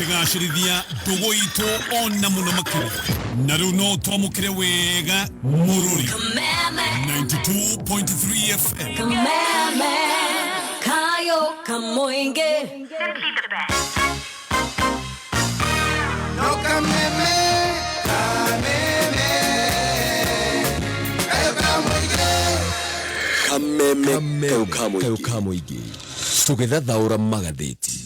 Tũkĩgacĩrithia ndũgũ itũ ona mũno makĩria. Na rĩu no twamũkĩre wega Mũrũri 92.3 FM. Kameme kayo kamoinge. No kameme, kameme, kayo kamoige. Kameme kau ka mũingĩ tũgĩthathaũra magathĩti.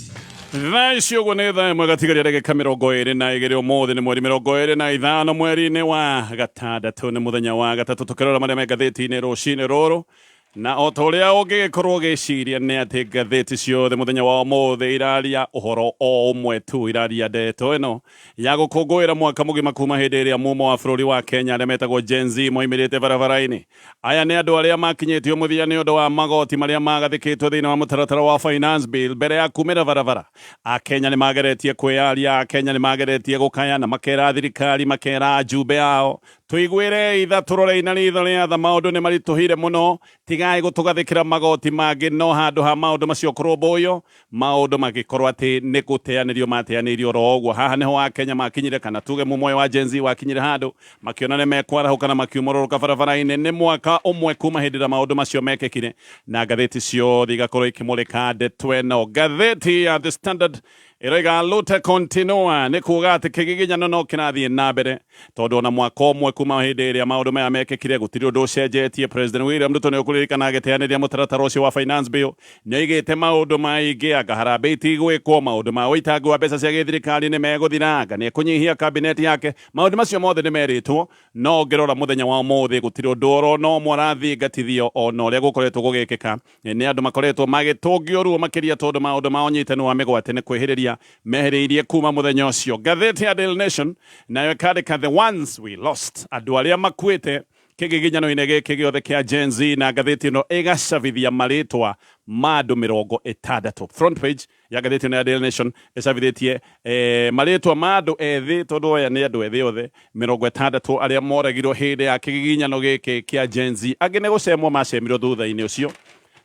Thaa ici ũguo nĩ thaa ĩmwe gatigaria ndagĩka 22. Ũmũthĩ nĩ mweri 25 mweri-inĩ wa gatandatũ, nĩ mũthenya wa gatatũ, tũkĩrora marĩa me ngathĩti-inĩ rũcinĩ rũrũ. Na o ta ũrĩa ũngĩgĩkorwo ũgĩciria nĩ atĩ ngathĩti ciothe mũthenya wa ũmũthĩ iraria ũhoro o ũmwe tu, iraria ndeto ĩno ya gũkũngũĩra mwaka mũgima kuma hĩndĩ ĩrĩa mumo wa bũrũri wa Kenya arĩa metagwo Gen Z moimĩrĩte barabara-inĩ. Aya nĩ andũ arĩa makinyĩtio mũthia nĩ ũndũ wa magoti marĩa magathĩkĩtwo thĩinĩ wa mũtaratara wa Finance Bill mbere ya kumĩra barabara. Akenya nĩ mageretie kwĩyaria, Akenya nĩ mageretie gũkaya na makera thirikari, makera ajumbe ao, tũiguĩrei tha, tũrorei na ritho rĩa tha, maũndũ nĩ maritũhire mũno, tigai gũtũgathĩkĩra magoti mangĩ. No handũ ha maũndũ macio kũrũmbũiyo, maũndũ magĩkorwo atĩ nĩ gũteanĩrio mateanĩirio oro ũguo. Haha nĩho Akenya makinyire, kana tuge mumo ũyũ wa Gen Z wakinyire handũ makĩona nĩ mekwarahũka na makiumũrũrũka barabara-inĩ. Nĩ mwaka ũmwe kuma hĩndĩ ĩrĩa maũndũ macio mekĩkire, na ngathĩti ciothe igakorwo ikĩmũrĩka ndeto ĩno. Ngathĩti ya The Standard ĩroiga Lute continua, nĩ kuga atĩ kĩgiginyano no kĩrathiĩ na mbere, tondũ ona mwaka ũmwe kuma hĩndĩ ĩrĩa maũndũ maya mekĩkire gũtirĩ ũndũ ũcenjetie. President William Ruto nĩ ũkũririkana agĩteanĩria mũtaratara ũcio wa Finance Bill, nĩ oigĩte maũndũ maingĩ, anga harambee itigwĩkwo, maũndũ ma ũitangi wa mbeca cia gĩthirikari nĩ megũthira, anga nĩ ekũnyihia kabineti yake. Maũndũ macio mothe nĩ merĩtwo, no ũngĩrora mũthenya wa ũmũthĩ gũtirĩ ũndũ oro na ũmwe ũrathingatithio ona ũrĩa gũkoretwo gũgĩkĩka. Nĩ andũ makoretwo magĩtũngio ruo makĩria tondũ maũndũ ma ũnyitanu wa mĩgwate nĩ kwĩhĩrĩria mehĩrĩirie kuma mũthenya ũcio. Ngathĩti ya Daily Nation nayo ĩkandĩka the ones we lost, andũ arĩa makuĩte kĩgiginyano-inĩ gĩkĩ gĩothe kĩa Gen Z, na ngathĩti ĩno ĩgacabithia marĩtwa ma andũ 60. Front page ya ngathĩti ĩno ya Daily Nation ĩcabithĩtie marĩtwa ma andũ ethĩ, tondũ aya nĩ andũ ethĩ othe 60 arĩa moragirwo hĩndĩ ya kĩgiginyano gĩkĩ kĩa Gen Z. Angĩ nĩ gũcemwo macemirwo thutha-inĩ ũcio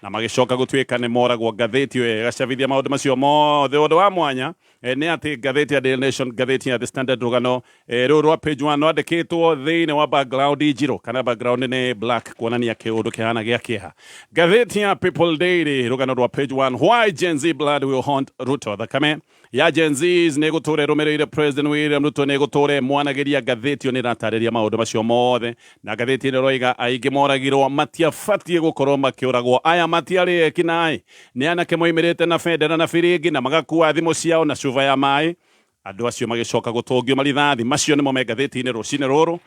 na magĩcoka gũtuĩka nĩ moragwo. Ngathĩti ĩyo ĩgacabithia maũndũ macio mothe. Ũndũ wa mwanya nĩ atĩ ngathĩti ya Daily Nation, ngathĩti ya The Standard, rũgano rũrũ rwa page 1 rwandĩkĩtwo thĩinĩ wa background njirũ, kana background nĩ black, kuonania kĩũndũ kĩhana gĩa kĩeha. Ngathĩti ya People Daily, rũgano rwa page 1, why Gen Z blood will haunt Ruto, thakame ya Gen Zs nĩ ĩgũtũra ĩrũmĩrĩire President William Ruto, nĩ ĩgũtũra ĩmwanagĩria. Ngathĩti ĩyo nĩ ĩratarĩria maũndũ macio mothe, na ngathĩti ĩno ĩroiga aingĩ moragirwo matiabatiĩ gũkorwo makĩũragwo. Aya matiarĩ eki naĩ, nĩ anake moimĩrĩte na bendera na biringi na magakua thimũ ciao na cuba ya maĩ. Andũ acio magĩcoka gũtũngio marithathi. Macio nĩmo me ngathĩti-inĩ rũcinĩ rũrũ.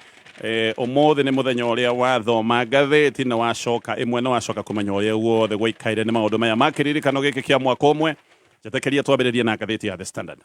Ũmũthĩ nĩ mũthenya ũrĩa wathoma ngathĩti na wacoka ĩmwe na wacoka kũmenya ũrĩa guothe gwaikaire nĩ maũndũ maya ma kĩririkano gĩkĩ kĩa mwaka ũmwe. Njetekeria twambĩrĩrie na ngathĩti ya The Standard.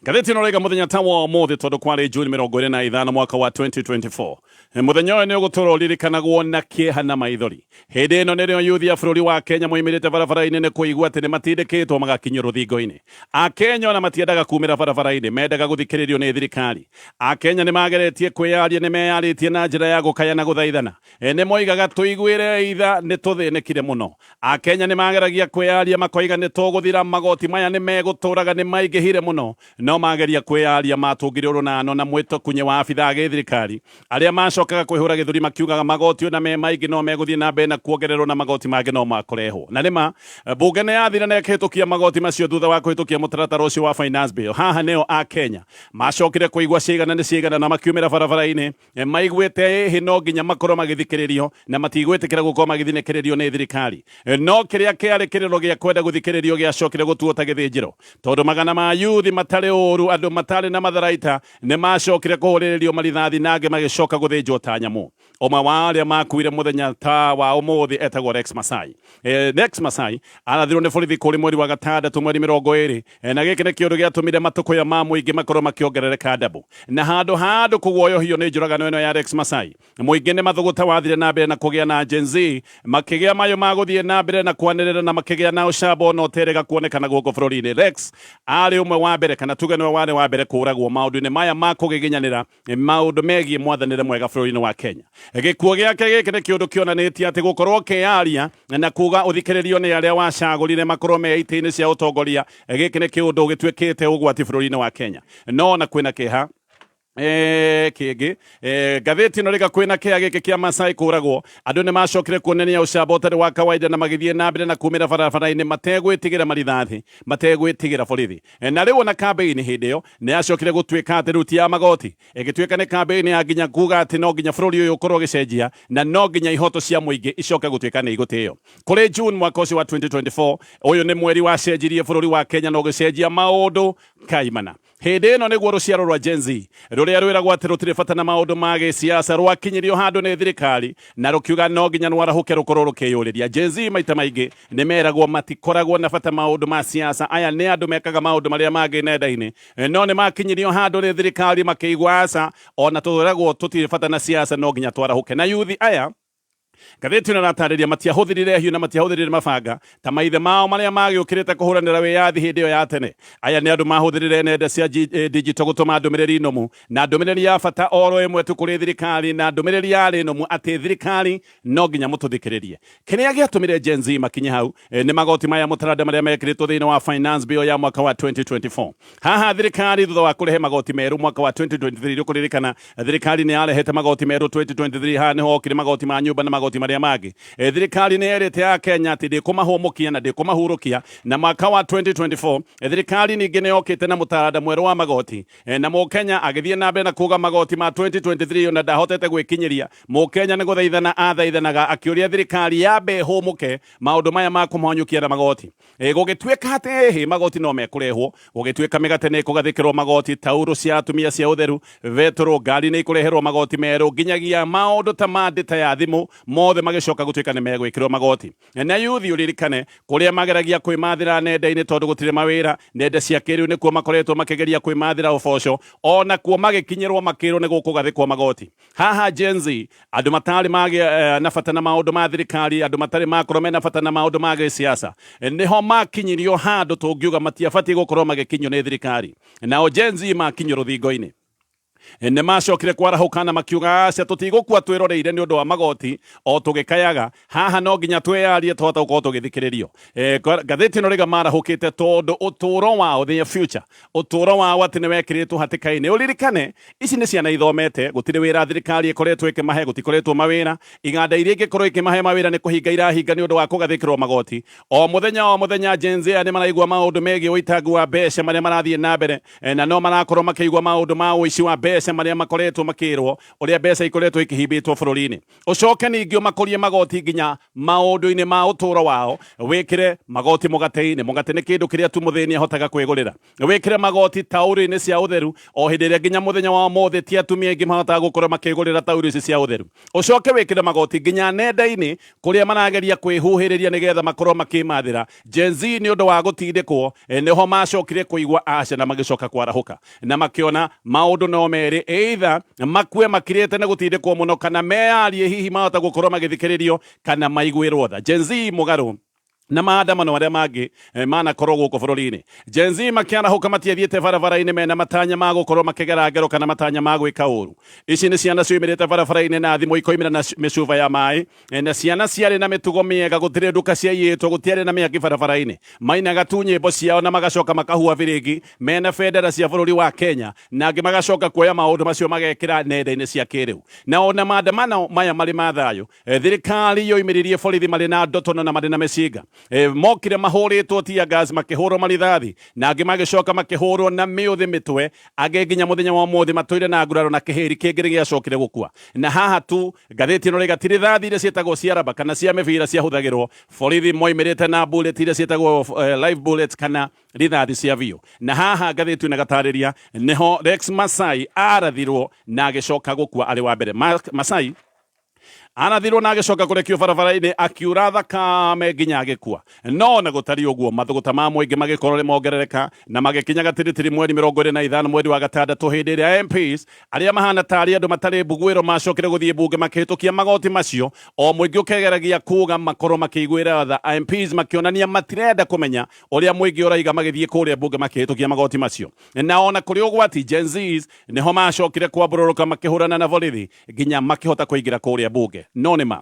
Ngathĩti ĩno ĩroiga mũthenya ta wa ũmũthĩ, tondũ kwarĩ Juni 25 mwaka wa 2024, mũthenya ũyũ nĩ ũgũtũra ũririkanagwo na kĩeha na maithori. Hĩndĩ ĩno nĩrĩo yuthi ya bũrũri wa Kenya moimĩrĩte barabara-inĩ nĩ kũigua atĩ nĩ matindĩkĩtwo magakinyio rũthingo-inĩ. Akenya ona matiendaga kumĩra barabara-inĩ, mendaga gũthikĩrĩrio nĩ thirikari. Akenya nĩ mageretie kwĩyaria, nĩ meyarĩtie na njĩra ya gũkaya na gũthaithana. Nĩ moigaga tũiguĩrei tha, nĩ tũthĩnĩkire mũno. Akenya nĩ mageragia kwĩyaria makoiga nĩ tũgũthira, magoti maya nĩ megũtũraga, nĩ maingĩhire mũno. No mageria kwĩyaria matũngire ũrũnano na mwĩtokunye wa abithaa a gĩthirikari arĩa macokaga kwĩhũra gĩthũri makiugaga magoti ona me maingĩ no megũthiĩ na mbere na kuongererwo na magoti mangĩ no makũrehwo. Na nĩma mbunge nĩ yathire na ĩkĩhĩtũkia magoti macio thutha wa kũhĩtũkia mũtaratara ũcio wa Finance Bill. Haha nĩo Akenya macokire kũigua ciaigana nĩ ciaigana na makiumĩra barabara-inĩ maiguĩte ĩhĩ no nginya makorwo magĩthikĩrĩrio na matigwĩtĩkĩra gũkorwo magĩthinĩkĩrĩrio nĩ thirikari. No kĩrĩa kĩarĩ kĩrĩro gĩa kwenda gũthikĩrĩrio gĩacokire gũtuo ta gĩthĩnjĩro, tondũ magana ma yuthi matarĩ ũru, andũ matarĩ na matharaita, nĩ macokire kũhũrĩrĩrio marithathi na angĩ magĩcoka gũthĩnjwo ta nyamũ. Ũmwe wa arĩa makuire mũthenya ta wa ũmũthĩ etagwo Rex Masai. Rex Masai arathirwo nĩ borithi kũrĩ mweri wa gatandatũ mweri 20, na gĩkĩ nĩ kĩũndũ gĩatũmire matũkũya ma mũingĩ makorwo makĩongerereka ndabu. Na handũ ha andũ kũguoyohio nĩ njũragano ĩno ya Rex Masai, mũingĩ nĩ mathũgũta wathire na mbere na kũgĩa na Gen Z makĩgĩa mayũ ma gũthiĩ na mbere na kwanĩrĩra na makĩgĩa na ũcamba ona ũterĩga kuonekana gũkũ bũrũri-inĩ. Rex arĩ ũmwe wa mbere, kana tuge nĩwe warĩ wa mbere kũragwo maũndũ-inĩ maya ma kũgiginyanĩra maũndũ megiĩ mwathanĩre mwega bũrũri-inĩ wa Kenya. Gĩkuũ gĩake gĩkĩ nĩ kĩũndũ kĩonanĩtie atĩ gũkorwo ũkĩyaria na kuga ũthikĩrĩrio nĩ arĩa wacagũrire makorwo me itĩ-inĩ cia ũtongoria, gĩkĩ nĩ kĩũndũ gĩtuĩkĩte ũgwati bũrũri-inĩ wa Kenya. No na kwĩna kĩeha kĩngĩ, ngathĩti ĩno rĩga kwĩna kĩeha gĩkĩ kĩa Masai kũragwo, andũ nĩ macokire kuonania ũcamba ũtarĩ wa kawaida na magĩthiĩ na mbere na kumĩra barabara-inĩ mategwĩtigĩra marithathi, mategwĩtigĩra borithi. Na rĩu ona kambĩini hĩndĩ ĩyo nĩ yacokire gũtuĩka atĩ rĩu ti ya magoti, ĩgĩtuĩka nĩ kambĩini ya nginya kuga atĩ no nginya bũrũri ũyũ ũkorwo ũgĩcenjia na no nginya ihoto cia mũingĩ icoke gũtuĩka nĩ igũtĩo. Kũrĩ June mwaka ũcio wa 2024, ũyũ nĩ mweri wacenjirie bũrũri wa Kenya na ũgĩcenjia maũndũ kaimana. Hĩndĩ ĩno nĩguo rũciaro rwa Gen Z rũrĩa rwĩragwo atĩ rũtirĩ bata na maũndũ ma gĩsiasa rwakinyirio handũ nĩ thirikari na rũkiuga no nginya rwarahũke rũkorwo rũkĩyũrĩria. Gen Z maita maingĩ nĩ meragwo matikoragwo na bata maũndũ ma siasa, aya nĩ andũ mekaga maũndũ marĩa mangĩ nenda-inĩ, no nĩ makinyirio handũ nĩ thirikari makĩigua aca, ona tũragwo tũtirĩ bata na siasa, no nginya twarahũke. Na yuthi aya ngathĩti ĩno ĩratarĩria matiahũthĩrire hiũ na matiahũthĩrire mabanga ta maithe mao marĩa magĩũkĩrĩte kũhũranĩra wĩyathi hĩndĩ ĩyo ya tene. Aya nĩ andũ mahũthĩrire nenda cia digital gũtũma ndũmĩrĩri nũmu na ndũmĩrĩri ya bata oro ĩmwe tu kũrĩ thirikari, na ndũmĩrĩri yarĩ nũmu atĩ thirikari no nginya mũtũthikĩrĩrie. Kĩrĩa gĩatũmire Gen Z makinye hau nĩ magoti maya mũtaranda marĩa mekĩrĩtwo thĩinĩ wa Finance Bill ya mwaka wa 2024. Haha thirikari thutha wa kũrehe magoti merũ mwaka wa 2023, ũkũririkana thirikari nĩ yarehete magoti merũ 2023, haha nĩho okire magoti ma nyũmba na magoti marĩa mangĩ. Thirikari nĩ yerĩte ya Kenya atĩ ndĩkũmahũmũkia na ndĩkũmahurũkia, na mwaka wa 2024 thirikari ningĩ nĩ yokĩte na mũtaranda mwerũ wa magoti, na mũkenya agĩthiĩ na mbere na kuga magoti ma 2023 ona ndahotete gwĩkinyĩria. Mũkenya nĩ gũthaithana athaithanaga akĩũria thirikari yambe ĩhũmũke maũndũ maya ma kũmahanyũkia na magoti. Gũgĩtuĩka atĩ ĩhĩ magoti no mekũrehwo, gũgĩtuĩka mĩgate nĩ ĩkũgathĩkĩrwo magoti, taurũ cia atumia cia ũtheru, betũrũ, ngari nĩ ikũreherwo magoti merũ, nginyagia maũndũ ta ma ndĩta ya thimũ mothe magĩcoka gũtuĩka nĩ megwĩkĩrwo magoti. Na yuthi ũririkane kũrĩa mageragia kwĩmathĩra nenda-inĩ tondũ gũtirĩ mawĩra, nenda cia kĩrĩu nĩkuo makoretwo makĩgeria kwĩmathĩra ũboco, ona kuo magĩkinyĩrwo makĩrwo nĩ gũkũgathĩkwo magoti. Haha Gen Z, andũ matarĩ magĩa na bata na maũndũ ma thirikari, andũ matarĩ makorwo mena bata na maũndũ ma gĩsiasa, nĩho makinyirio handũ tũngiuga matiabatiĩ gũkorwo magĩkinyio nĩ thirikari. Nao Gen Z makinyio rũthingo-inĩ nĩ macokire kwarahũka na makiuga aca, tũtigũkua twĩroreire nĩ ũndũ wa magoti o tũgĩkayaga haha, no nginya twĩyarie tũhote gũkorwo tũgĩthikĩrĩrio. Ngathĩti ĩno rĩga marahũkĩte tondũ ũtũũro wao, their future, ũtũũro wao atĩ nĩ wekĩrĩtwo hatĩka-inĩ. Ũririkane ici nĩ ciana ithomete, gũtirĩ wĩra thirikari ĩkoretwo ĩkĩmahe, gũtikoretwo mawĩra, iganda iria ingĩkorwo ikĩmahe mawĩra nĩ kũhinga irahinga nĩ ũndũ wa kũgathĩkĩrwo magoti o mũthenya o mũthenya. Gen Z aya nĩ maraigua maũndũ megiĩ ũitangu wa mbeca marĩa marathiĩ na mbere, na no marakorwo makĩigua maũndũ ma ũici wa mbeca marĩa makoretwo makĩrwo ũrĩa mbeca ikoretwo ikĩhimbĩtwo bũrũri-inĩ. Ũcoke ningĩ ũmakũrie magoti nginya maũndũ-inĩ ma ũtũũro wao, wĩkĩre magoti mũgate-inĩ, mũgate nĩ kĩndũ kĩrĩa tu mũthĩni ahotaga kwĩgũrĩra, wĩkĩre magoti taurũ-inĩ cia ũtheru, o hĩndĩ ĩrĩa nginya mũthenya wa ũmũthĩ ti atumia aingĩ mahotaga gũkorwo makĩgũrĩra taurũ ici cia ũtheru. Ũcoke wĩkĩre magoti nginya nenda-inĩ kũrĩa marageria kwĩhuhĩrĩria nĩgetha makorwo makĩmathĩra. Gen Z nĩ ũndũ wa gũtindĩkwo nĩho macokire kũigua aca na magĩcoka kwarahũka na makĩona maũndũ no merĩ, either makue makirĩte nĩ gũtindĩkwo mũno kana meyarie hihi mahota gũkorwo magĩthikĩrĩrio kana maiguĩrwo tha. Gen Z mũgarũ na maandamano arĩa mangĩ manakorwo gũkũ bũrũri-inĩ, Gen Z makĩarahũka matiathiĩte barabara-inĩ mena matanya ma gũkorwo makĩgera ngero kana matanya ma gwĩka ũru. Ici nĩ ciana ciumĩrĩte barabara-inĩ na thimũ ikoimĩra na mĩcuba ya maĩ, na ciana ciarĩ na mĩtugo mĩega, gũtirĩ nduka ciaiyĩtwo, gũtiarĩ na mĩaki barabara-inĩ, mainaga tu nyĩmbo ciao na magacoka makahua biringi mena bendera cia bũrũri wa Kenya, na angĩ magacoka kuoya maũndũ macio magekĩra nenda-inĩ cia kĩrĩu. Na ona maandamano maya marĩ ma thayũ, thirikari yoimĩririe borithi marĩ na ndotono na marĩ na mĩcinga. Mokire mahũrĩtwo tear gas, makĩhũrwo marithathi, na angĩ magĩcoka makĩhũrwo na mĩũthĩ mĩtwe, angĩ nginya mũthenya wa ũmũthĩ matũire na nguraro na kĩhĩri kĩngĩ nĩ gĩacokire gũkua. Na haha tu ngathĩti ĩno rĩga ti rithathi iria ciĩtagwo cia raba kana cia mĩbira ciahũthagĩrwo, borithi moimĩrĩte na bullet iria ciĩtagwo live bullets kana rithathi cia biũ. Na haha ngathĩti ĩno ĩgatarĩria nĩho Rex Masai arathirwo na agĩcoka gũkua arĩ wa mbere. Masai Arathirwo na agĩcoka kũrekio barabara-inĩ akiura thakame nginya agĩkua. No na gũtariĩ ũguo, mathũgũta ma mũingĩ magĩkorwo nĩ mongerereka na magĩkinya gatiritiri mweri 25 mweri wa gatandatũ, hĩndĩ ĩrĩa MPs arĩa mahana tarĩ andũ matarĩ mbuguĩro macokire gũthiĩ bunge makĩhĩtũkia magoti macio, o mũingĩ ũkegeragia kuga makorwo makĩiguĩra tha. MPs makĩonania matirenda kũmenya ũrĩa mũingĩ ũraiga magĩthiĩ kũrĩa bunge makĩhĩtũkia magoti macio. Na ona kũrĩ ũgwati, Gen Zs nĩho macokire kwambũrũrũka makĩhũrana na borithi nginya makĩhota kũingĩra kũrĩa bunge. No nĩ ma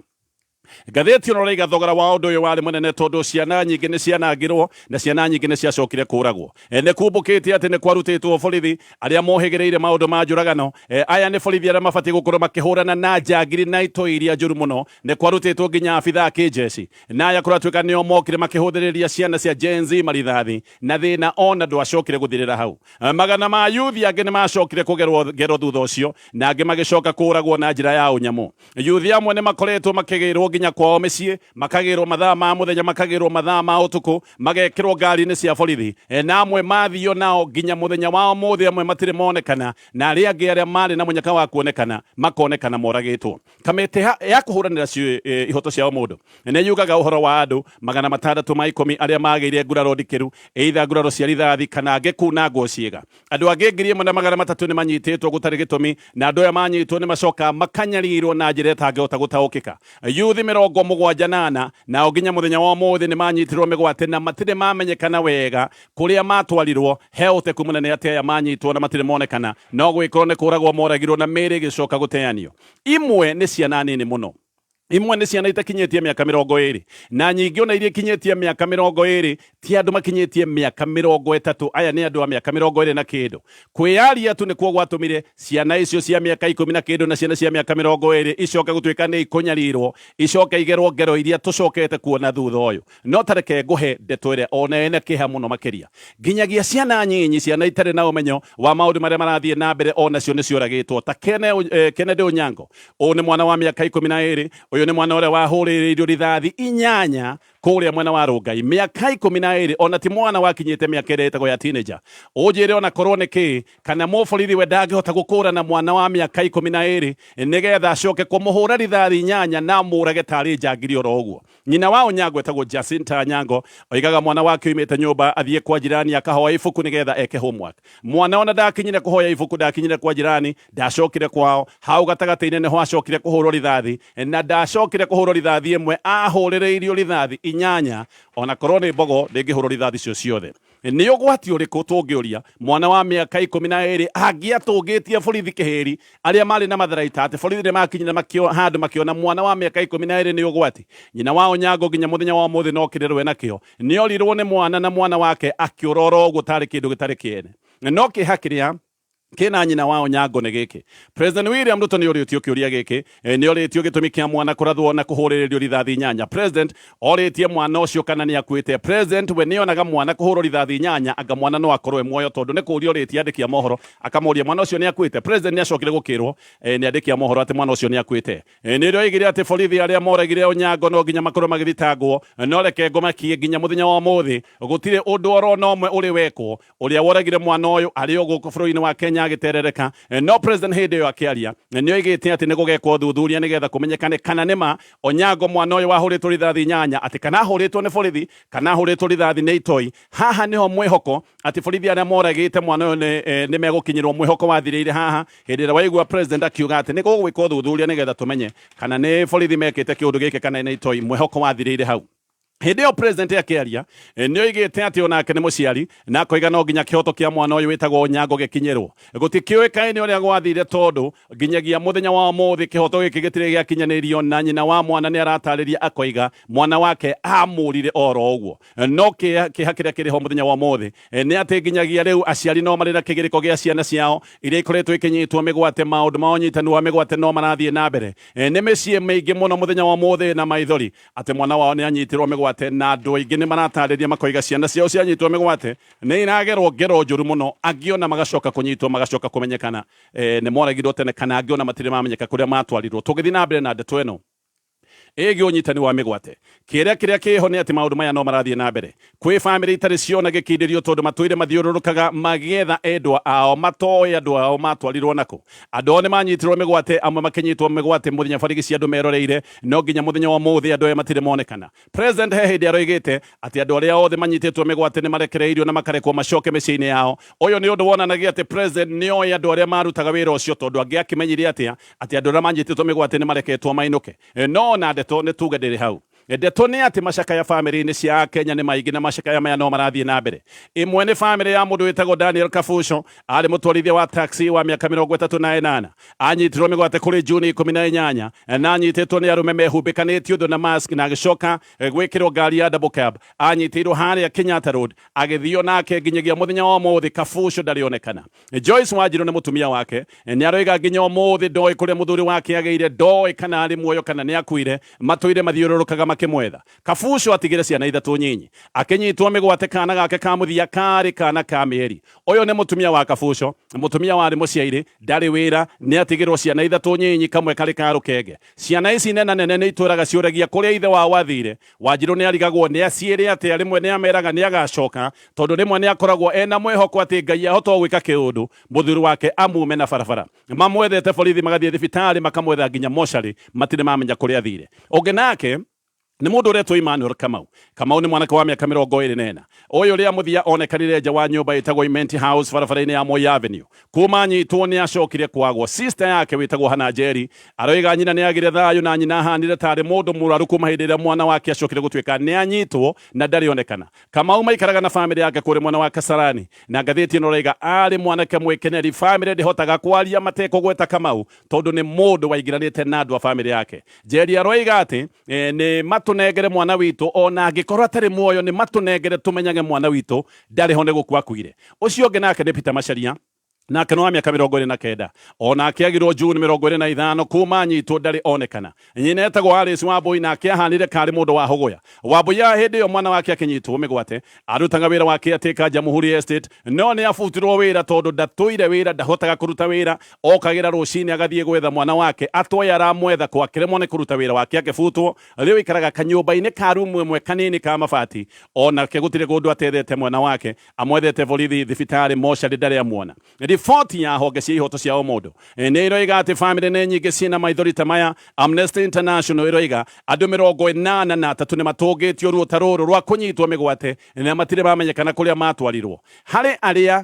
ngathĩti ĩno raiga thogora wa ũndũ ũyũ warĩ mũnene, tondũ ciana nyingĩ nĩ cianangirwo na ciana nyingĩ nĩ ciacokire kũragwo. Nĩ kumbũkĩte atĩ nĩ kwarutĩtwo borithi arĩa mohĩgĩrĩire maũndũ ma njũragano. Aya nĩ borithi arĩa mabatiĩ gũkorwo makĩhũrana na njangiri na itoi iria njũru mũno. Nĩ kwarutĩtwo nginya abithaa a kĩnjeci, na aya kũratuĩka nĩo mokire makĩhũthĩrĩria ciana cia Gen Z marithathi, na thĩna ona ndwacokire gũthirĩra hau. Magana ma yuthi angĩ nĩ macokire kũgerwo ngero thutha ũcio, na angĩ magĩcoka kũragwo na njĩra ya ũnyamũ. Yuthi amwe nĩ makoretwo makĩgĩrwo nginya kwao mĩciĩ, makagĩrwo mathaa ma mũthenya, makagĩrwo mathaa ma ũtukũ, magekĩrwo ngari-inĩ cia borithi, na amwe mathio nao nginya mũthenya wa ũmũthĩ, amwe matirĩ monekana, na arĩa angĩ arĩa marĩ na mũnyaka wa kuonekana makonekana moragĩtwo. Kamĩtĩ ya kũhũranĩra ihoto cia ũmũndũ nĩ yugaga ũhoro wa andũ 610 arĩa magĩire nguraro ndikĩru, either nguraro cia rithathi kana angĩ kunangwo ciĩga. Andũ angĩ 1300 nĩ manyitĩtwo gũtarĩ gĩtũmi, na andũ aya manyitwo nĩ macoka makanyarirwo na njĩra ĩtangĩhota gũtaũkĩka. Yuthi 74 nao nginya mũthenya wa ũmũthĩ nĩ manyitirwo mĩgwate na matirĩ mamenyekana wega kũrĩa matwarirwo. He ũteku mũnene atĩ aya manyitwo na matirĩ monekana, no gwĩkorwo nĩ kũragwo moragirwo na mĩĩrĩ ĩgĩcoka gũteanio. Imwe nĩ ciana nini mũno, imwe nĩ ciana itakinyĩtie mĩaka 20, na nyingĩ ona iria ikinyĩtie mĩaka 20 ti andũ makinyĩtie mĩaka 30. Aya nĩ andũ a mĩaka 20 na kĩndũ. Kwĩyaria tu nĩkuo gwatũmire ciana icio cia mĩaka 10 na kĩndũ na ciana cia mĩaka 20 icoke gũtuĩka nĩ ikũnyarirwo, icoke igerwo ngero iria tũcokete kuona thutha ũyũ. No tareke ngũhe ndeto ĩrĩa ona ĩna kĩeha mũno makĩria. Nginyagia ciana nyinyi, ciana itarĩ na ũmenyo wa maũndũ marĩa marathiĩ na mbere, onacio nĩ ciũragĩtwo. Ta Kennedy Onyango, ũyũ nĩ mwana wa mĩaka 12. Ũyũ nĩ mwana ũrĩa wahũrĩrĩirio rithathi 8 kũrĩa mwena wa Rũngai, mĩaka 12, ona ti mwana wakinyĩte mĩaka ĩrĩa ĩtagwo ya teenager. Ũnjĩre ona korwo nĩ kĩ, kana mũborithi we ndangĩhota gũkũrana mwana wa mĩaka 12 nĩgetha acoke kũmũhũra rithathi 8 na amũrage tarĩ njangiri oro ũguo. Nyina wa Onyango etagwo Jacinta Anyango oigaga mwana wake oimĩte nyũmba athiĩ kwa jirani akahoya ibuku nĩgetha eke homework. Mwana ona ndakinyire kũhoya ibuku, ndakinyire kwa jirani, ndacokire kwao. Hau gatagatĩ-inĩ nĩho acokire kũhũrwo rithathi, na ndacokire kũhũrwo rithathi ĩmwe, ahũrĩrĩirio rithathi 8. Ona korwo nĩ mbogo ndĩngĩhũrwo rithathi icio ciothe. Nĩ ũgwati ũrĩkũ tũngĩũria mwana wa mĩaka 12 angĩatũngĩtie borithi kĩhĩri arĩa marĩ na matharaita, atĩ borithi nĩ makinyire handũ makĩona mwana wa mĩaka 12 nĩ ũgwati? Nyina wa Onyango nginya mũthenya wa ũmũthĩ no kĩrĩrwo enakĩo. Nĩ orirwo nĩ mwana, na mwana wake akĩũra oro ũguo tarĩ kĩndũ gĩtarĩ kĩene. No kĩeha kĩrĩa kĩna nyina wa Onyango nĩ gĩkĩ: President William Ruto nĩ ũrĩtio kĩũria gĩkĩ, nĩ ũrĩtio gĩtũmi kĩa mwana kũrathwo na kũhũrĩrĩrio rithathi 8. President orĩtie mwana ũcio kana nĩ akuĩte. President we nĩ onaga mwana kũhũrwo rithathi 8 anga mwana no akorwo e muoyo, tondũ nĩ kũũria ũrĩtie andĩki a mohoro akamũria mwana ũcio nĩ akuĩte. President nĩ acokire gũkĩrwo nĩ andĩki a mohoro atĩ mwana ũcio nĩ akuĩte. Nĩ ũrĩa oigire atĩ borithi arĩa moragire Onyango no nginya makorwo magĩthitangwo. No reke ngũmakie, nginya mũthenya wa ũmũthĩ gũtirĩ ũndũ oro na ũmwe ũrĩ wekwo. Ũrĩa woragire mwana ũyũ arĩ o gũkũ bũrũri-inĩ wa Kenya agĩterereka. No president hĩndĩ ĩyo akĩaria nĩ oigĩte atĩ nĩ gũgekwo ũthuthuria nĩgetha kũmenyekane kana nĩ ma Onyango mwana ũyũ wahũrĩtwo rithathi 8, atĩ kana ahũrĩtwo nĩ borithi kana ahũrĩtwo rithathi nĩ itoi. Haha nĩho mwĩhoko atĩ borithi arĩa moragĩte mwana ũyũ nĩ megũkinyĩrwo, mwĩhoko wathirĩire haha hĩndĩ ĩrĩa waigua president akiuga atĩ nĩ gũgwĩkwo ũthuthuria nĩgetha tũmenye kana nĩ borithi mekĩte kĩũndũ gĩkĩ kana nĩ itoi. Mwĩhoko wathirĩire hau. Hĩndĩ ĩyo president akĩaria nĩ oigĩte atĩ onake nĩ mũciari, na akoiga no nginya kĩhoto kĩa mwana ũyũ wĩtagwo Onyango gĩkinyĩrwo. Gũtikĩũĩkaine ũrĩa gwathire, tondũ nginyagia mũthenya wa ũmũthĩ kĩhoto gĩkĩ gĩtirĩ gĩakinyanĩrio, na nyina wa mwana nĩ aratarĩria akoiga mwana wake amũrire oro ũguo. No kĩeha kĩrĩa kĩrĩ ho mũthenya wa ũmũthĩ nĩ atĩ nginyagia rĩu aciari no marĩ na kĩgirĩko gĩa ciana ciao iria ikoretwo ikinyitwo mĩgwate. Maũndũ ma ũnyitani wa mĩgwate no marathiĩ na mbere. Nĩ mĩciĩ mĩingĩ mũno mũthenya wa ũmũthĩ na maithori atĩ mwana wao nĩ anyitirwo mĩgwate, na andũ aingĩ nĩ maratarĩria makoiga ciana ciao cianyitwo mĩgwate nĩ iragerwo ngero njũru mũno, angĩ ona magacoka kũnyitwo magacoka kũmenyekana nĩ moragirwo tene, kana angĩ ona matirĩ mamenyeka kũrĩa matwarirwo. Tũgĩthiĩ na mbere na ndeto ĩno, Ĩgiĩ ũnyitani wa mĩgwate, kĩrĩa kĩrĩa kĩho nĩ atĩ maũndũ maya no marathiĩ na mbere. Kwĩ bamĩrĩ itarĩ ciona gĩkindĩrio tondũ matũire mathiũrũrũkaga magĩetha endwa ao matoĩ andũ ao matwarirwo nakũ. Andũ ao nĩ manyitirwo mĩgwate, amwe makĩnyitwo mĩgwate mũthenya barigici andũ meroreire, no nginya mũthenya wa ũmũthĩ andũ aya matirĩ monekana. President he hĩndĩ aroigĩte atĩ andũ arĩa othe manyitĩtwo mĩgwate nĩ marekereirio na makarekwo macoke mĩciĩ-inĩ yao. Ũyũ nĩ ũndũ wonanagia atĩ president nĩ oĩ andũ arĩa marutaga wĩra ũcio, tondũ angĩakĩmenyire atĩa atĩ andũ arĩa manyitĩtwo mĩgwate nĩ mareketwo mainũke. No ona ndeto nĩ tuge ndĩrĩ hau. Ndeto nĩ atĩ macakaya bamĩrĩ-inĩ cia Akenya nĩ maingĩ na macakaya maya no marathiĩ na mbere. Ĩmwe nĩ bamĩrĩ ya mũndũ wĩtagwo Daniel Kabuco, arĩ mũtwarithia wa taxi wa mĩaka 38. Anyitirwo mĩgwate kũrĩ Juni 18 na anyitĩtwo nĩ arũme mehumbĩkanĩtie ũthiũ na mask na agĩcoka gwĩkĩrwo ngari ya double cab. Anyitĩirwo harĩa Kenyatta Road agĩthio nake nginyagia mũthenya wa ũmũthĩ Kabuco ndarĩ onekana. Joyce Wanjiru nĩ mũtumia wake, nĩ aroiga nginya ũmũthĩ ndoĩ kũrĩa mũthuri wake agĩire, ndoĩ kana arĩ muoyo kana nĩ akuire, matũire mathiũrũrũkaga makĩmwetha. Kabuco atigire ciana ithatũ nyinyi, akĩnyitwo mĩgwate kana gake ka mũthia karĩ kana ka mĩeri. Ũyũ nĩ mũtumia wa Kabuco, mũtumia warĩ mũciairĩ, ndarĩ wĩra, nĩ atigĩrwo ciana ithatũ nyinyi, kamwe karĩ ka rũkenge. Ciana ici nena nene nĩ itũraga ciũragia kũrĩa ithe wao athire. Wanjiru nĩ arigagwo nĩ aciĩre atĩa, rĩmwe nĩ ameraga nĩ agacoka, tondũ rĩmwe nĩ akoragwo ena mwĩhoko atĩ Ngai ahota o gwĩka kĩũndũ mũthuri wake amume na barabara. Mamwethete borithi magathiĩ thibitarĩ makamwetha nginya mocarĩ, matirĩ mamenya kũrĩa athire. Ũngĩ nake nĩ mũndũ ũretwo Emmanuel Kamau. Kamau nĩ mwanake wa mĩaka 24. Ũyũ rĩa mũthia onekanire nja wa nyũmba ĩtagwo Imenti House barabara-inĩ ya Moi Avenue. Kuma anyitwo nĩ acokire kwagwo. Sister yake wĩtagwo Hannah Njeri aroiga nyina nĩ agire thayũ na nyina ahanire tarĩ mũndũ mũrwaru kuma hĩndĩ ĩrĩa mwana wake acokire gũtuĩka nĩ anyitwo na ndarĩ onekana. Kamau maikaraga na famĩlĩ yake kũrĩ mwena wa Kasarani, na ngathĩti ĩno ĩroiga arĩ mwanake mwĩkeneri. Famĩlĩ ndĩhotaga kwaria matekũgweta Kamau tondũ nĩ mũndũ waingĩranĩte na andũ a famĩlĩ yake. Njeri aroiga atĩ nĩ matũnengere mwana witũ ona angĩkorwo atarĩ muoyo, nĩ matũnengere tũmenyage mwana witũ ndarĩ ho nĩ gũkua akuire. Ũcio ũngĩ nake nĩ Peter Macharia, nake nĩ wa mĩaka 29, onake agirwo June 25, kuma anyitwo ndarĩ onekana. Nyina etagwo Alice Wambui, nake ahanire karĩ mũndũ wa hũgũya. Wambui ya hĩndĩ ĩyo mwana wake akĩnyitwo mĩgwate arutaga wĩra wa caretaker Jamhuri Estate, no nĩ abutirwo wĩra tondũ ndatũire wĩra, ndahotaga kũruta wĩra. Okagĩra rũcinĩ agathiĩ gwetha mwana wake, atoĩ aramwetha kũ, akĩremwo nĩ kũruta wĩra wake akĩbutwo. Rĩu aikaraga kanyũmba-inĩ ka rumu ĩmwe kanini ka mabati, onake gũtirĩ kũndũ atethete mwana wake, amwethete borithi, thibitarĩ, mocarĩ, ndarĩ amuona. Riboti ya honge cia ihoto cia ũmũndũ nĩ iroiga atĩ bamĩrĩ nĩ nyingĩ ciĩna maithori ta maya. Amnesty International ĩroiga andũ 83 nĩ matũngĩtio ruo ta rũrũ rwa kũnyitwo mĩgwate na matirĩ mamenyekana kũrĩa matwarirwo. Harĩ arĩa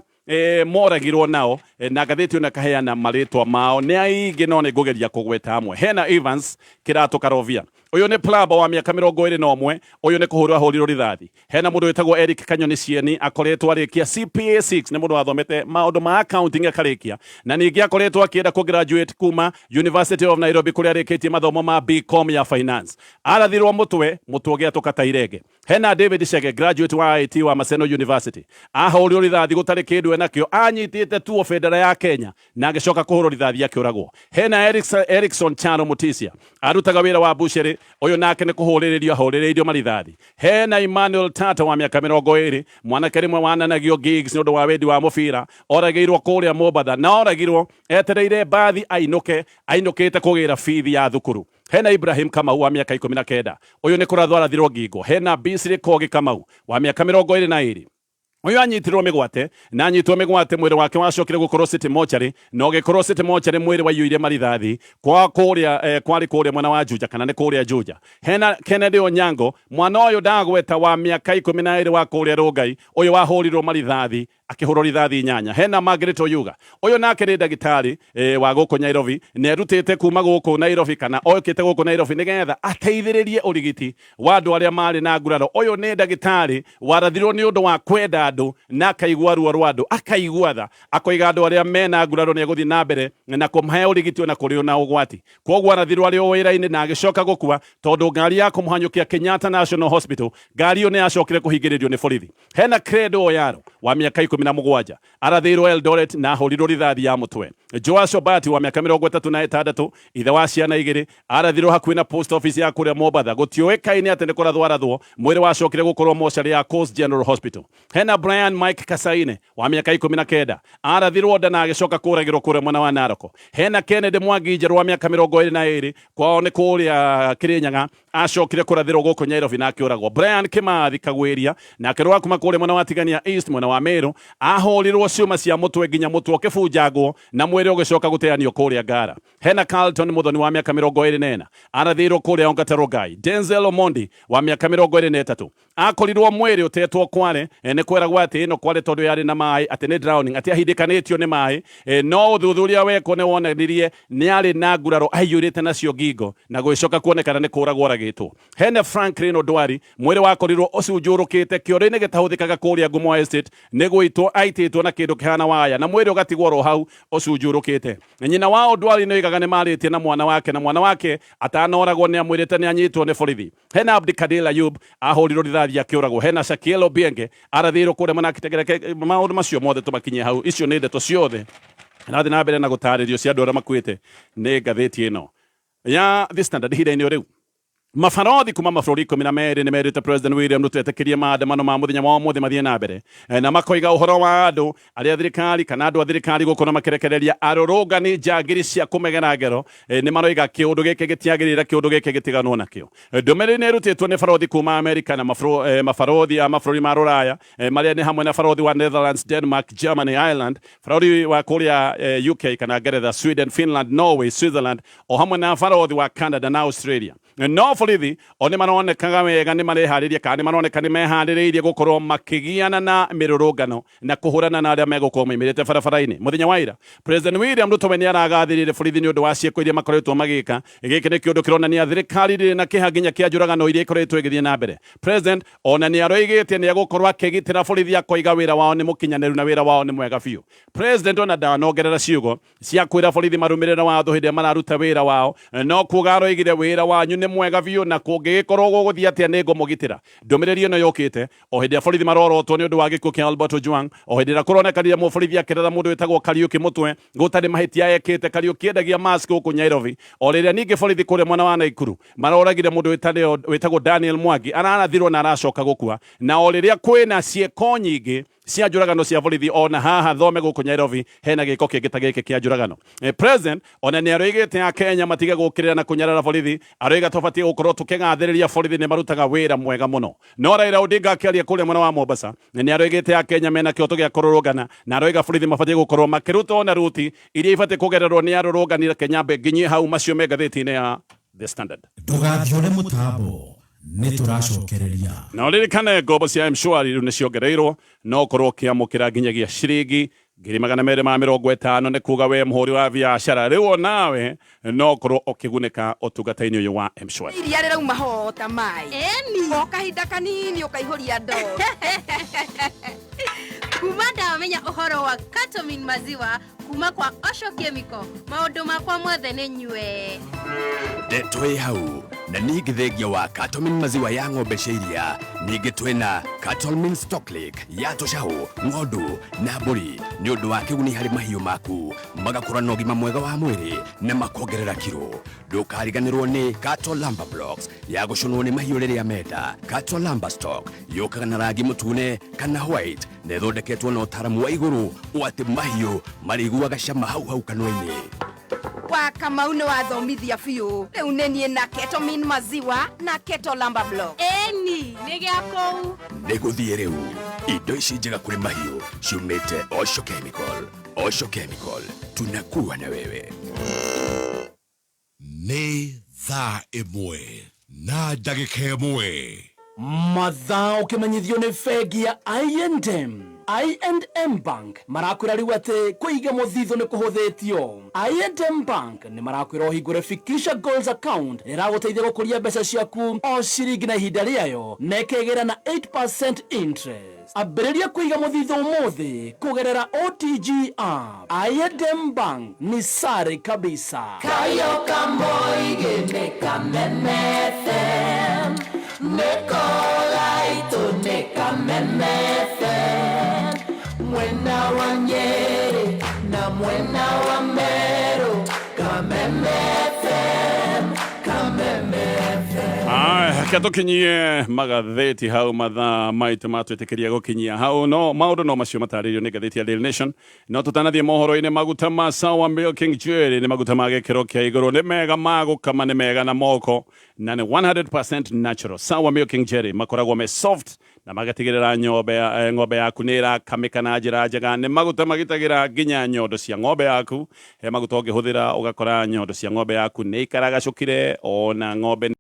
moragirwo nao, na ngathĩti ĩno ĩkaheana marĩtwa mao nĩ aingĩ, no nĩ ngũgeria kũgweta amwe. Hena Evans Kĩratũ Karovia, ũyũ nĩ plumber wa mĩaka 21, ũyũ nĩ kũhũrwo ahũrirwo rithathi. Hena mũndũ wĩtagwo Eric Kanyoni Cieni, akoretwo arĩkia CPA 6, nĩ mũndũ wathomete maũndũ ma accounting akarĩkia, na ningĩ akoretwo akĩenda kũ graduate kuma University of Nairobi kũrĩa arĩkĩtie mathomo ma BCom ya finance. Arathirwo mũtwe, mũtwe ũgĩatũka ta irenge. Hena David Chege, graduate wa IT wa Maseno University, ahũrirwo rithathi gũtarĩ kĩndũ enakĩo, anyitĩte tuo bendera ya Kenya na agĩcoka kũhũrwo rithathi akĩũragwo. Hena Erickson Charo Mutisia, arutaga wĩra wa bucĩrĩ, ũyũ nake nĩ kũhũrĩrĩrio ahũrĩrĩirio marithathi. Hena Emmanuel Tata wa mĩaka 20, mwanake rĩmwe wananagio gigs nĩ ũndũ wa wendi wa mũbira, oragĩirwo kũrĩa Mombatha na oragirwo etereire mbathi ainũke, ainũkĩte kũgĩra bithi ya thukuru. Hena Ibrahim Kamau wa mĩaka 19, ũyũ nĩ kũrathwo arathirwo ngingo. Hena Bisri Kogi Kamau wa mĩaka 22, ũyũ anyitirwo mĩgwate na anyitwo mĩgwate mwĩrĩ wake wacokire gũkorwo City Mortuary, na ũgĩkorwo City Mortuary mwĩrĩ waiyũire marithathi kwa kũrĩa kwarĩ kũrĩa mwena wa Juja kana nĩ kũrĩa Juja. Hena Kennedy Onyango, mwana ũyũ ndagweta wa mĩaka 12 wa kũrĩa Rongai, ũyũ wahũrirwo marithathi akĩhũrwo rithathi 8. Hena Margaret Oyuga, ũyũ nake nĩ ndagĩtarĩ wa gũkũ Nairobi, nĩ erutĩte kuma gũkũ Nairobi kana okĩte gũkũ Nairobi nĩgetha ateithĩrĩrie ũrigiti wa andũ arĩa marĩ na nguraro. Ũyũ nĩ ndagĩtarĩ warathirwo nĩ ũndũ wa kwenda andũ na akaigua ruo rwa andũ, akaigua tha, akoiga andũ arĩa mena nguraro nĩ egũthiĩ na mbere na kũmahe ũrigiti ona kũrĩ na ũgwati. Kwoguo arathirwo arĩ o wĩra-inĩ na agĩcoka gũkua tondũ ngari ya kũmũhanyũkia Kenyatta National Hospital, ngari ĩyo nĩ yacokire kũhingĩrĩrio nĩ borithi. Hena Credo Oyaro wa mĩaka 17, arathĩirwo Eldoret na ahũrirwo rithathi ya mũtwe. Joash Obati wa mĩaka 36, ithe wa ciana igĩrĩ, arathirwo hakuhĩ na post office ya kũrĩa Mombatha. Gũtiũĩkaine atĩ nĩ kũrathwo arathwo, mwĩrĩ wacokire gũkorwo mocarĩ ya Coast General Hospital. Hena Brian Mike Kasaine wa mĩaka 19, arathirwo nda na agĩcoka kũragĩrwo kũrĩa mwena wa Narok. Hena Kennedy Mwangi Njerũ wa mĩaka 22, kwao nĩ kũrĩa Kĩrĩnyaga, Acokire kũrathĩrwo gũkũ Nyairobi na akĩũragwo. Brian Kimathi Kagwĩria nake rwa kuma kũrĩa mwena wa Tigania East mwena wa Meru ahũrirwo ciũma cia mũtwe nginya mũtwe ũkĩbunjangwo na mwĩrĩ ũgĩcoka gũteanio kũrĩa Ngara. Hena Carlton Muthoni wa mĩaka 24 arathĩirwo kũrĩa Ongata Rongai. Denzel Omondi wa mĩaka 23 akorirwo mwĩrĩ ũtetwo Kware. Nĩ kweragwo atĩ ĩno Kware tondũ yarĩ na maĩ atĩ nĩ drowning, atĩ ahindĩkanĩtio nĩ maĩ. No ũthuthuria wekwo nĩ wonanirie nĩ arĩ na nguraro aiyũrĩte nacio ngingo na gũgĩcoka kuonekana nĩ kũragwo oragĩtwo. Hena Franklin Odwari mwĩrĩ wakorirwo ũcunjũrũkĩte kĩoro-inĩ gĩtahũthĩkaga kũrĩa Ngumo Estate, nĩ gũitwo aitĩtwo na kĩndũ kĩhana waya na mwĩrĩ ũgatigwo oro hau ũcunjũrũkĩte. Nyina wa Odwari nĩ oigaga nĩ marĩtie na mwana wake na mwana wake atanoragwo nĩ amwĩrĩte nĩ anyitwo nĩ borithi. Hena Abdikadir Ayub ahũrirwo rithathi akĩũragwo. Hena Shakiel Obienge arathĩirwo kũrĩa mwena wa Kitengela. Maũndũ macio mothe tũmakinyie hau. Icio nĩ ndeto ciothe rathiĩ na mbere na gũtarĩrio cia andũ arĩa makuĩte nĩ ngathĩti ĩno ya The Standard ihinda-inĩ o rĩu. Mabarothi kuma mabũrũri 12 nĩ merĩte President William Ruto etĩkĩrie maandamano ma mũthenya wa ũmũthĩ mathiĩ na mbere, na makoiga ũhoro wa andũ arĩa thirikari kana andũ a thirikari gũkorwo makĩrekereria arũrũngani njangiri cia kũmegera ngero. Nĩ maroiga kĩũndũ gĩkĩ gĩtiagĩrĩire, kĩũndũ gĩkĩ gĩtiganwo nakĩo. Ndũmĩrĩri nĩ ĩrutĩtwo nĩ barothi kuma Amerika na mabarothi a mabũrũri ma Rũraya, marĩa nĩ hamwe na barothi wa Netherlands, Denmark, Germany, Ireland, barothi wa kũrĩa UK kana Ngeretha, Sweden, Finland, Norway, Switzerland, o hamwe na barothi wa Canada na Australia. No borithi o nĩ maronekaga wega nĩ mareharĩria kana nĩ maroneka nĩ meharĩrĩirie gũkorwo makĩgiana na mĩrũrũngano na kũhũrana na arĩa megũkorwo maimĩrĩte barabara-inĩ. Mũthenya wa ira President William Ruto we nĩ aragathĩrĩire borithi nĩ ũndũ wa ciĩko iria makoretwo magĩka. Gĩkĩ nĩ kĩũndũ kĩronania thirikari ndĩrĩ na kĩha nginya kĩa njũragano iria ikoretwo igĩthiĩ na mbere. President ona nĩ aroigĩte nĩ egũkorwo akĩgitĩra borithi, akoiga wĩra wao nĩ mũkinyanĩru na wĩra wao nĩ mwega biũ. President ona ndanongerera ciugo cia kwĩra borithi marũmĩrĩre watho hĩndĩ ĩrĩa mararuta wĩra wao, no kuga aroigire wĩra wanyu nĩ mwega biũ na kũngĩgĩkorwo gũgũthiĩ atĩa nĩ ngũmũgitĩra. Ndũmĩrĩri ĩno yũkĩte o hĩndĩ ĩrĩa borithi marorotwo nĩ ũndũ wa gĩkuũ kĩa Albert Ojwang, o hĩndĩ ĩrĩa kũronekanire mũborithi akĩratha mũndũ wĩtagwo Kariuki mũtwe gũtarĩ mahĩtia ekĩte. Kariuki endagia mask gũkũ Nairobi. O rĩrĩa ningĩ borithi kũrĩa mwena wa Naikuru maroragire mũndũ wĩtagwo Daniel Mwangi, ararathirwo na aracoka gũkua. Na o rĩrĩa kwĩna ciĩko nyingĩ cia njũragano cia borithi, ona haha thome gũkũ Nairobi hena gĩko kĩngĩ ta gĩkĩ kĩa njũragano. President ona nĩ aroigĩte a Kenya matige gũkĩrĩra na kũnyarara borithi, aroiga tũbatiĩ gũkorwo tũkĩgathĩrĩria borithi nĩ marutaga wĩra mwega mũno. No Raila Odinga akĩaria kũrĩa mwena wa Mombasa nĩ aroigĩte a Kenya mena kĩhoto gĩa kũrũrũngana, na aroiga borithi mabatiĩ gũkorwo makĩruta ona ruti iria ibatiĩ kũgererwo nĩ arũrũngani. Reke nyambe nginyie hau, macio me ngathĩti-inĩ ya The Standard. Ndũgathiũre mũtambo, nĩ tũracokereria. Na ũririkane ngombo cia M-Shwari rĩu nĩ ciongereirwo, no ũkorwo ũkĩamũkĩra nginyagia ciringi 250,000. Nĩ kuga we mũhũri wa biacara rĩu onawe no ũkorwo ũkĩgunĩka ũtungata-inĩ ũyũ wa M-Shwari. Iria rĩrauma ho ta maĩ. Ĩni. O kahinda kanini ũkaihũria ndoo. Kuma ndamenya ũhoro wa Katomin maziwa kuma kwa Osho Chemical, maũndũ makwa mothe nĩ nyue. Ndeto ĩ hau na ningĩ thengia wa Katomin maziwa ya ng'ombe cia iria, ningĩ twĩna Katomin Stocklick ya tũcaũ, ng'ondu na mbũri nĩ ũndũ wa kĩguni harĩ mahiũ maku, magakũra na ũgima mwega wa mwĩrĩ na makongerera kiro. Ndũkariganĩrwo nĩ Kato Lumber Blocks ya gũcũnwo nĩ mahiũ rĩrĩa menda. Kato Lumber Stock yũkaga na rangi mũtune kana white na ĩthondeketwo na ũtaaramu wa igũrũ ũũ atĩ mahiũ marĩiguaga cama hau hau kanua-inĩ. Wa Kamau nĩ wathomithia biũ. Rĩu nĩ niĩ na Ketomin maziwa na Keto Lumber Block. Ĩni, nĩ gĩa kũu. Nĩ gũthiĩ rĩu. Indo ici njega kũrĩ mahiũ ciumĩte Osho Chemical. Osho Chemical, tunakuwa na wewe. Nĩ thaa 1 na ndagĩka 1. Mathaa ũkĩmenyithio nĩ bengi ya I&M. I&M Bank marakwĩra rĩu atĩ kũiga mũthithũ nĩ kũhũthĩtio. I&M Bank nĩ marakwĩra ũhingũre Fikisha Goals account ĩragũteithia gũkũria mbeca ciaku o ciringi na ihinda rĩayo na ĩkegĩra na 8% interest. Ambĩrĩria kũiga mũthithũ ũmũthĩ kũgerera OTG app. I&M Bank ni sare kabisa. Kayo Kamoige nĩ Kameme FM, nĩko gaitũ nĩ Kameme FM, mwena wa Nyeri na mwena wa Meru, Kameme FM, Kameme FM. Aya, Reke tũkinyie magathĩti hau mathaa maitũ matwĩtĩkĩria gũkinyia hau, no maũndũ no macio matarĩirio nĩ ngathĩti ya Daily Nation. No tũtanathiĩ mohoro-inĩ, maguta ma Sawa Milking Jelly nĩ maguta ma gĩkĩro kĩa igũrũ, nĩ mega ma gũkama, nĩ mega na moko, na nĩ 100% natural. Sawa Milking Jelly makoragwo me soft na magatigĩrĩra ng'ombe yaku nĩ ĩrakamĩka na njĩra njega. Nĩ maguta magitagĩra nginya nyondo cia ng'ombe yaku. He maguta ũngĩhũthĩra ũgakora nyondo cia ng'ombe yaku nĩ ikaragacũkire ona ng'ombe.